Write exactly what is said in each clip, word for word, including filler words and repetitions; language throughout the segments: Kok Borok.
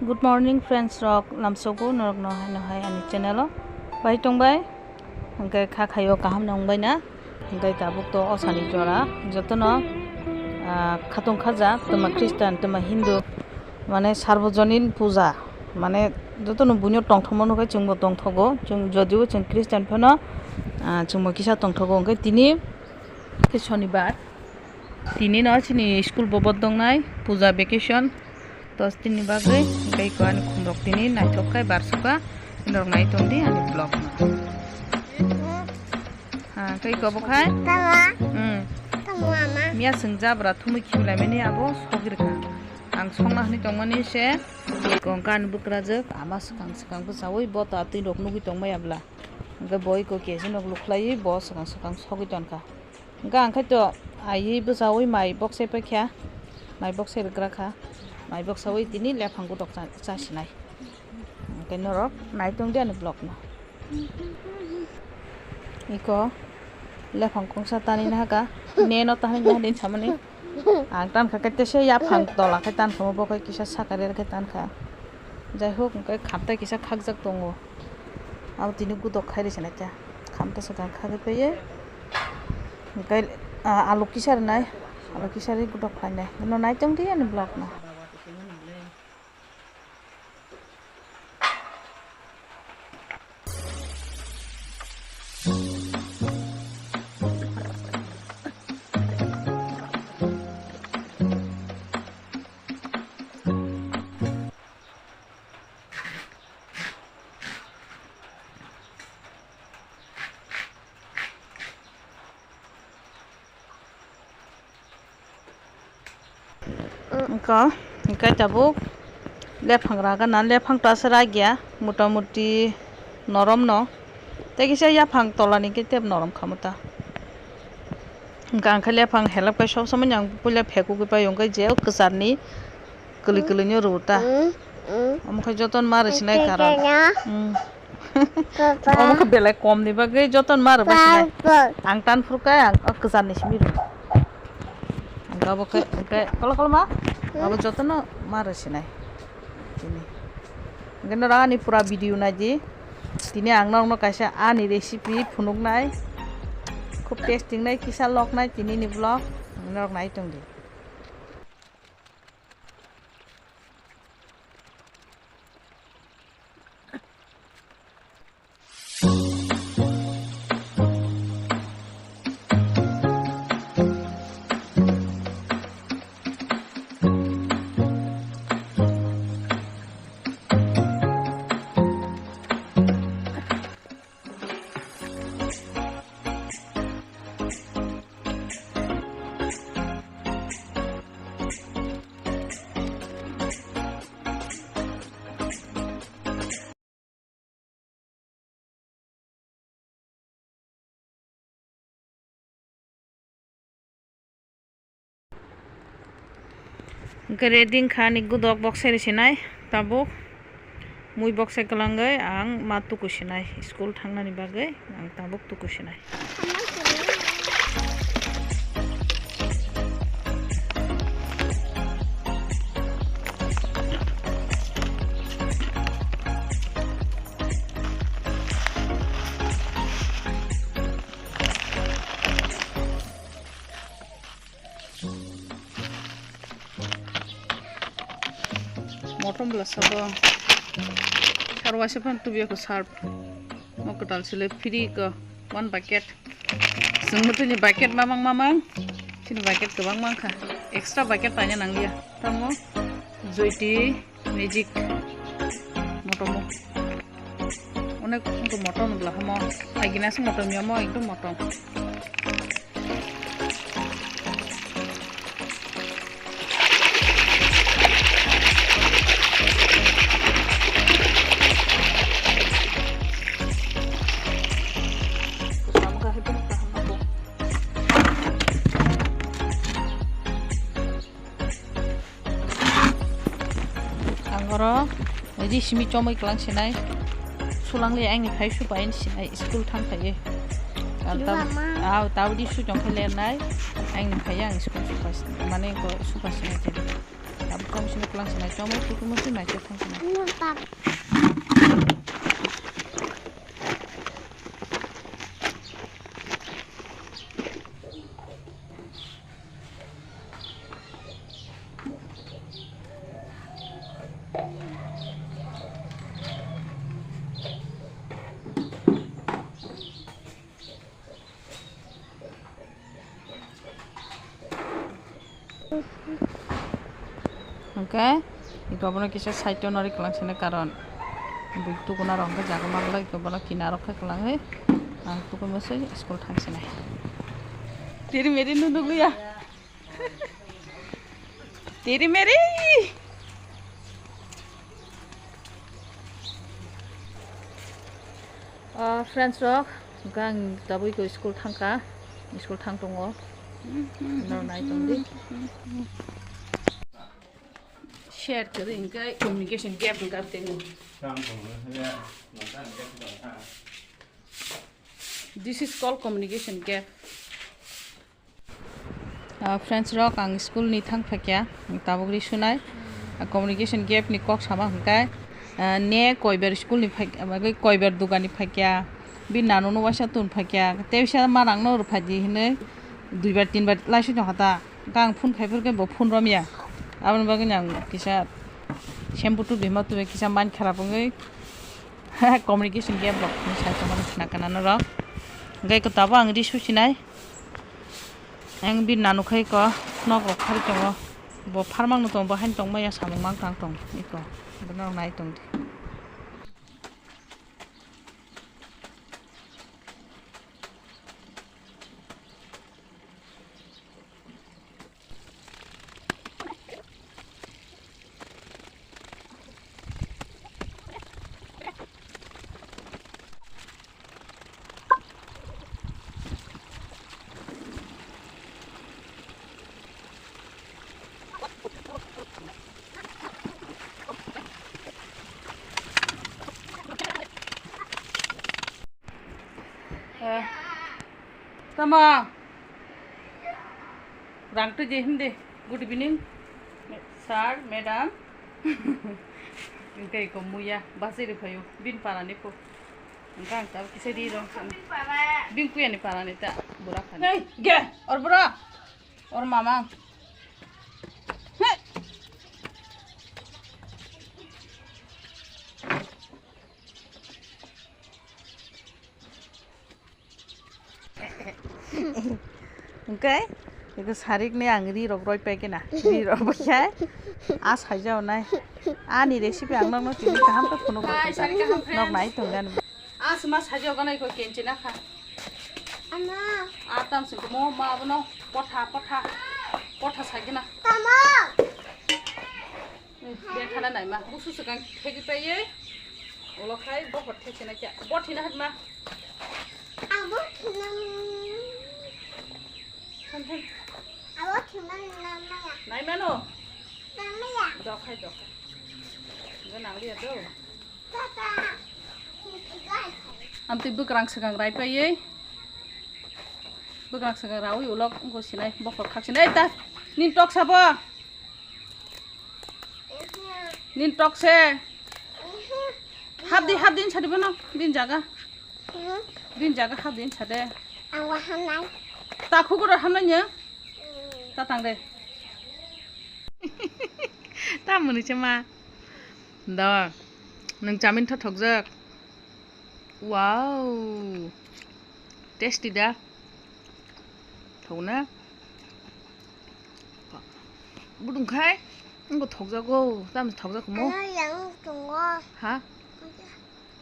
Good morning friends rok, lamsogo norok no hai no hai ani channel o bai tong bai. Hingke kha khayo kaham nong bai na. Hingke tabuk to osani jora jotono, ah, khatung khaja toma Christian toma Hindu mane Sarbojonin puja mane jotono buino tongthokma nukhe chwngbo tongthogo chwng jodio chwng Christian phano, ah, chwngbo kisa tongthogo hingke tini khe sonibar. Tini no chini school bo bodongnai puja vacation dos din ni bagwi, tei ko ani khumrok tini naithok khe barsuka norok nai tongdi ani vlog no. Ha, tei ko bo khai? Tama. Hmm. Tama ma. Miya sung jabra thumui khibilaimani abo sogirkha. Ang songna hwnwi tongmani se kongka ani bwkrajwk ama swkang swkang bwchaui bo ta twi rok nugwi tongmaya bwla. Hwnkhe bo iko kesi nok lukhlaiwi bo swkang swkang sogwi tongkha. Hwnkhe ang khaito aiwi bwchaui mai bokse paikha, mai bokse rwgra kha, mai boksaui tini lephang gotok cha-, chasinai. Hwnkhe norok nai tongdi ani vlog no. Iko lephang kongsa tani nahaka, neno tani naha din samani. Ang tankha khe tesa yaphang tola khe tankha, bo khe kisa saka rere khe tankha. Jaihok, hwnkhe khamtai kisa khakjak tongo. Abo tini gudok khai rwchana khe. Khamta swkang khagwi paiye. Hwnkhe, ah, alu kisa rwnai. Alu kisa rwi gudok khlainai. Bono nai tongdi ani vlog no. Wngkha, hwnkhe tabuk lephang ragana, lephang ta se ragya, mota moti noromno. Tei kisa yaphang tolani khe tebo norom khamu ta. Hwnkha ang khe lephang helap khe sob somoi ang puila phekugwi pai, hwnkhe je kwcharni kwlwi kwlwino rw ta. Omo khe jotono ma rw sinai karon. Omo khe belai komni bagwi jotono ma rwbai sinai. Ang tan phuru khe ang o kwcharni simi rw. Ang abo khe, hwnkhe kolo kolo ma? Abo jotono ma rw sinai. Tini. Hwnkhe norok ani pura video naidi. Tini ang norokno kaisa ani recipe phunuknai. Khub tasty wngnai, kisa loknai tinini vlog. Norok nai tongdi. Hwnkhe ready wngkha ani gudok bokse rw sinai tabuk. Mui bokse kwlangwi ang ma tuku sinai school thangnani bagwi ang tabuk tuku sinai. Motom bwla sabo. Sar waisa phano tubuya kho surf. Mo kwtal sile free kho one bucket. Chwng bo tini bucket mamang mamang. Tini bucket kwbang mankha. Extra bucket paina nangliya. Tamo Joyti. Magic. Motomo. Onek wngkha motom bwla hamo. Agina se motom yamo ekdom motom. Ang oro ri simi chomwi kwlang sinai. Sulangli aini phai supai sinai, school thang phaiwi. Ang tab-, Mama. Aw, tabdi su chong khe lernai. Aini phai ang school supai sinai. Mane ko supai sinai. Tabuk Tamo sini kelang sinai, tamo tuku musi mai cek thang sinai. Hwnkhe iko bono kisa side o nari kwlang sini, karon bui tukuna rok hwnkhe jaga manglai, iko bono kinaro khe kwlangwi ang tukui masa school thang sinai. Tiri meri nunukliya. Tiri meri. Ah, friends rok, hwnkhe ang tabuk iko school thangkha, school thang tongo. Norok nai tongdi. Share kwrwi hwnkhe communication gap hwnkhe tei. This is called communication gap. Ah, friends rok, ang school ni thang phaikya, tabuk ri sunai. Ah, communication gap ni kok sama hwnkhe, ah, ne koiber school ni phai-, ah, koiber dugan ni phaikya, bini nano no waisa tun phaikya, tei bisa manang no rwphaidi hinwi duibar tinbar laiswi tongkha ta. Hwnkhe ang phone khai phuru khe bo phone romya, aboni bagwi ang kisa shampoo tubima tubui kisa mind kharap wngwi communication gap rok ni sai tongmani khna kana norok. Hwnkhe tabuk ang ri susinai. Ang bini nano khai ko nok rok phari tongo. Bo pharmang no tongo, bo haino tongmaya samung mang tang tong iko. Bono nai tong di. Eh, tama. Rang twi je hindi. Good evening, sir, madam. Hwnkhe iko muya, bachai rw phaio, bini para ni kho. Hwnkhe ang tabuk kisa ri rw. Bini kuya ni para ni ta, bura khani. Hey, ge, or bura, or mama. Hey. Hwnkhe eko sarik ni ang ri rok roi pai kena, ri rok bai khai a saijao nai. Ani recipe ang nokno tini kaham khe phunuk rok. Hai, sarik kaham, friends. Nok nai tong gani. A sima saijao gana iko kenchi na kha. Ama. A tam sing mo ma abono potha, potha, potha sai gana. Tama. Beng khana naima, busu swkang thegi paiye. Ulo khai bokhor thekse na kya. Bo thina hatma. Abo thina. Than, than. Abo thina na maya. Naimano? Na maya. Dokhai, dokhai. Go nang liya do. Tata. Amtwi bwkrang swkang rai paiye. Bwkrang swkang rawi ulok wngkho sinai, bokhor khak sinai. Ei ta, nini tok sabo. Nini tok se. Hapdi, hapdi sadi bono. Bini jaga. Bini jaga hapdi sade. Ang wa hamnai. Ta khugura hamnai nya. Ta tang de. Ta muni se ma. Da. Nang chamin tho thokjak. Wow. Tasty da. Thokna. Budung khai. Ngo thokjago. Tam thokjak mo. Ano yang tongo. Ha?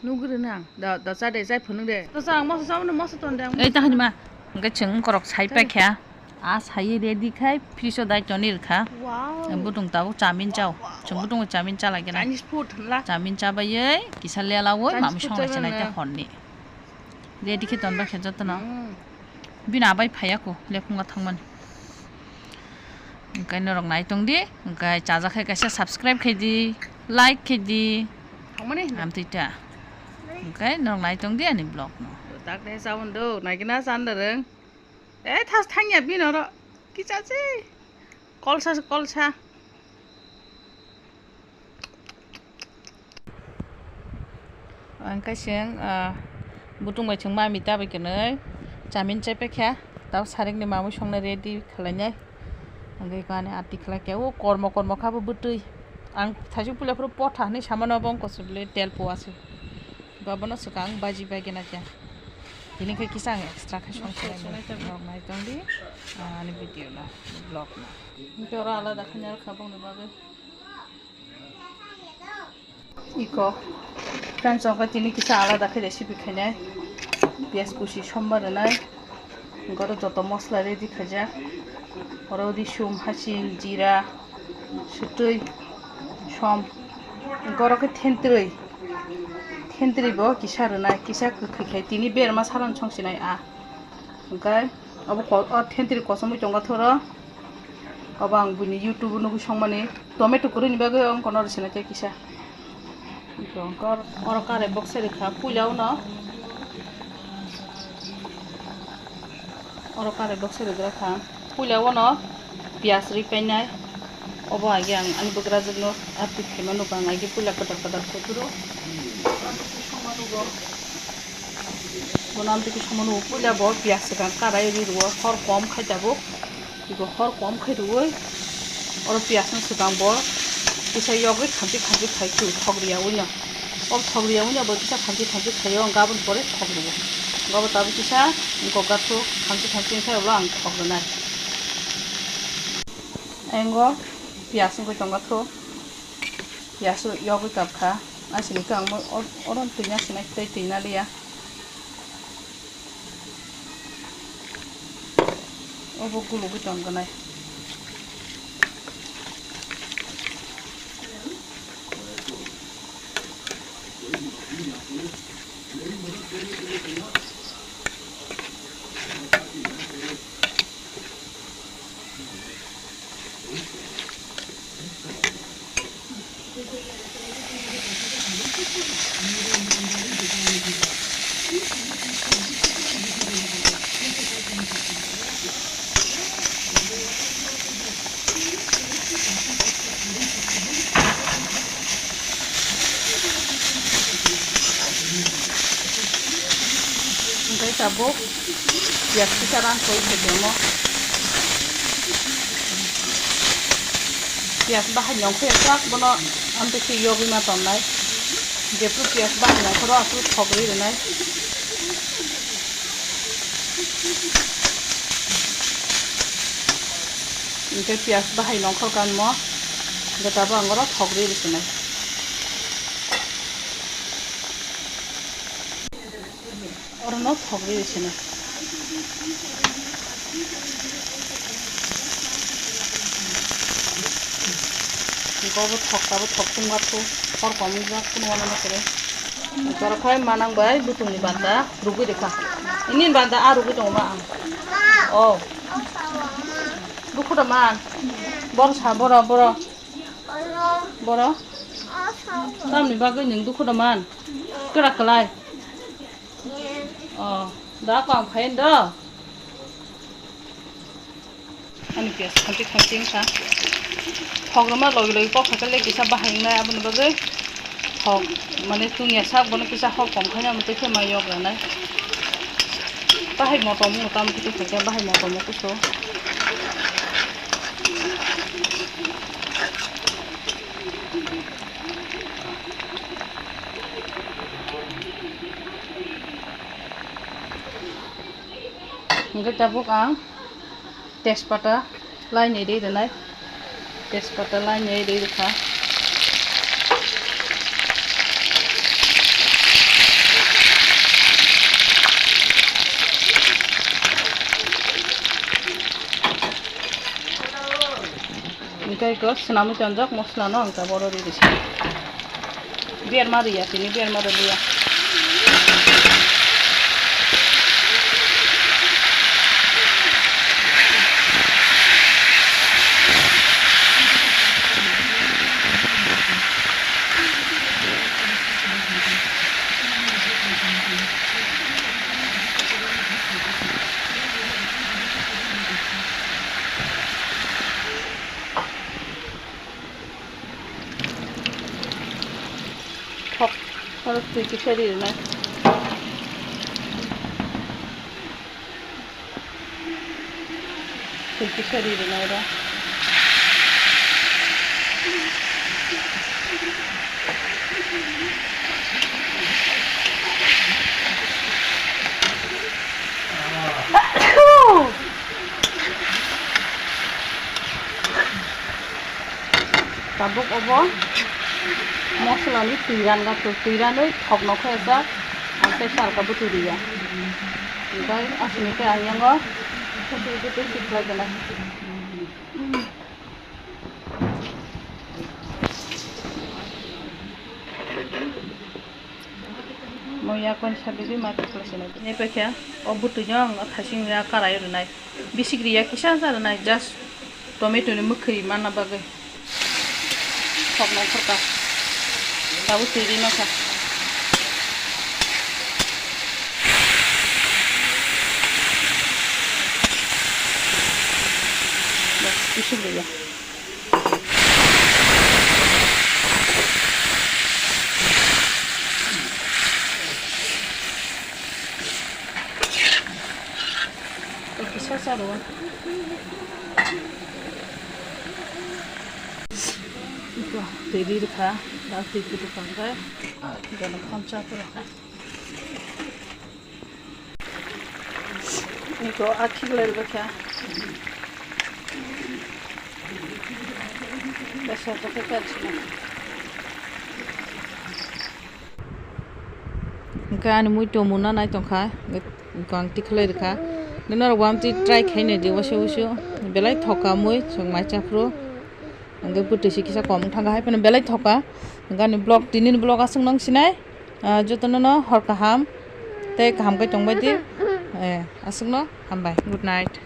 Nugri nang. Da, da cha de, chai phunuk de. Da cha ang moso cha, moso ton de. Ei ta hani ma. Hingke chwng korok sai paikha. A sai ready khai, fridge o dai toni rwkha. Wow. Budung tabuk chamin chao. Chwng budung chamin cha lagi na. Chinese food la. Chamin cha bai ei, kisa lela oi, Chinese mami food song lai cha chinai te na. Honni. Ready khe ton bai khe joto no. Mm. Bini abai phaiya ko, lephunga thangmani. Hingke norok nai tong di, hingke chajak khe kaisa subscribe khe di, like khe di. Thangmani hinwi. Amtwi ta. Hingke norok nai tong di ani vlog no. Tak de sabon do, nai kena san da reng. Eh, thas thangya bini oro. Kicha se. Kolsa se kolsa. Ang kaising, ah, butung bai chwng mami ta bai kwnwi chamin chai paikha. Tabo sarikni mamwi songna ready khwlainai. Hwnkhe ani ati khlai khe o kormo kormo kha bo bwtwi. Ang thaisuk puila phuru potha hinwi samano bo wngkha se bwle tel puwa se. Ba bono swkang baji bai gana khe. Tini khe kisa ang extra khe song khlai nai tongdi, ah, ani video no, vlog no. Hwnkhe oro alada khaina rwkha bongni bagwi. Iko. Friends, omo tini kisa alada khe recipe khainai. Piyaj kusi sombar rwnai. Goro joto mosla ready khaijak. Oro risum, hasing, jira, sutui, som. Goro khe thentwrwi. Thentwrwi bo kisa rwnai, kisa kwkhwi khai tini berma saron songsinai a. Hwnkhe obo ko-, o thentwrwi kosom bai tongo thoro. Obo ang buini YouTube o nugwi songmani tomato kwrwini bagwi ang kono rwsina khe kisa. Oro karai box se rwkha puila uno. Oro karai box se rwkha. Puila uno piyaj rwi painai. Obo age ang ani bwkrajwkno update khaima nukha ang age puila kwtal kwtal khe phuru. Bono amtwi khe songma nukgo, puila bo piyaj swkang karai ri rwo, hor kom khai tabuk. Iko hor kom khai rwui, oro piyaj no swkang bo kisa yogwi khamchi khamchi khai khu thok riya uino. O thok riya uino bo kisa khamchi khamchi khaio, hwnkhe aboni pore thok rwo. Hwnkhe abo tabuk kisa gokga thuk khamchi khamchi khai ulo ang thok rwnai. Engo piyaj wngwi tongkha thuk. Piyaj yogwi kapkha. Asini khe ang oro twi nasinai tei twi naliya. Obo gulugwi tongkha nai. Hwnkhe tabuk piyaj kisa rang koi se tongmo. Piyaj bahai nongkhe jak bono amtwi khe yogwi ma tongnai. Jephru piyaj bahai nongkhoro aphuru thok rwi rwnai. Hwnkhe piyaj bahai nongkhor kanmo, hwnkhe tabuk ang oro thok rwi rwswnai. Orono thok rwi rwswnai. Hwnkhe obo thok, tabuk thok chwngma thu, khorkom wngjak phano uanama kwrwi. Borok khai manang bai butungni banda rugwi rwkha. Nini banda a rugwi tongo ba ang. O. Dukhu da man. Boro sa, boro, boro. Boro. Tamni bagwi nwng dukhu da man. Kwrak kwlai. O. Da kong phain do. Ani piyaj khamchi khamchi wngkha. Thok rwma logi logi kok khaikhe le kisa bahai wngnai, aboni bagwi thok mane chwngya sak bono kisa hor kom khaina, omo tei khe ma yok rwnai. Bahai motom wngkha, tamo khe khaikhe bahai motom wngkha so. Hwnkhe tabuk ang tejpata lainwi ri rwnai, tejpata lainwi ri rwkha. Hwnkhe iko swnamwi tonjak moslano ang tabuk oro ri rwsai. Berma riya tini, berma rwliya. Thok, Oro twi kisa ri rwnai. Twi kisa ri rwnai oro. Tabuk obo moslani twi ranga, twi ranwi thokno khe sa, ang tei salka bwtwi rwya. Tei aswkni tei ang yango bwtwi bwtwi tikhlai gwnai. Mo yakon sabi bi ma tikhlai sinai. Nai paikha o bwtwi no ang thaising ya karai rwnai. Bisik riya kisa sa rwnai, just tomato ni mwkhwi manna bagwi. Thok nangkukha. Tabuk twi rima kha. Bas, bisik riya. Kisa sa rw. Ito, twi ri rwkha, da twi kutuk kha khe, jono khamcha phuru. Ito, a khiklai rwkha. Besa to khe kachi na. Hwnkhe ani mui tongmung no nai tongkha, hwnkhe ang tikhlai rwkha. Hwnkhe norok bo amtwi try khainai di, waisa wuisu belai thoka mui, chwng mai chaphuru. Hwnkhe bwtwi se kisa kom wng thangkha, hai phano belai thoka. Hwnkhe ani vlog, tinini vlog aswk nung sinai, ah, jotono no hor kaham tei kaham khe tongbai di. Eh, aswkno hambai, good night.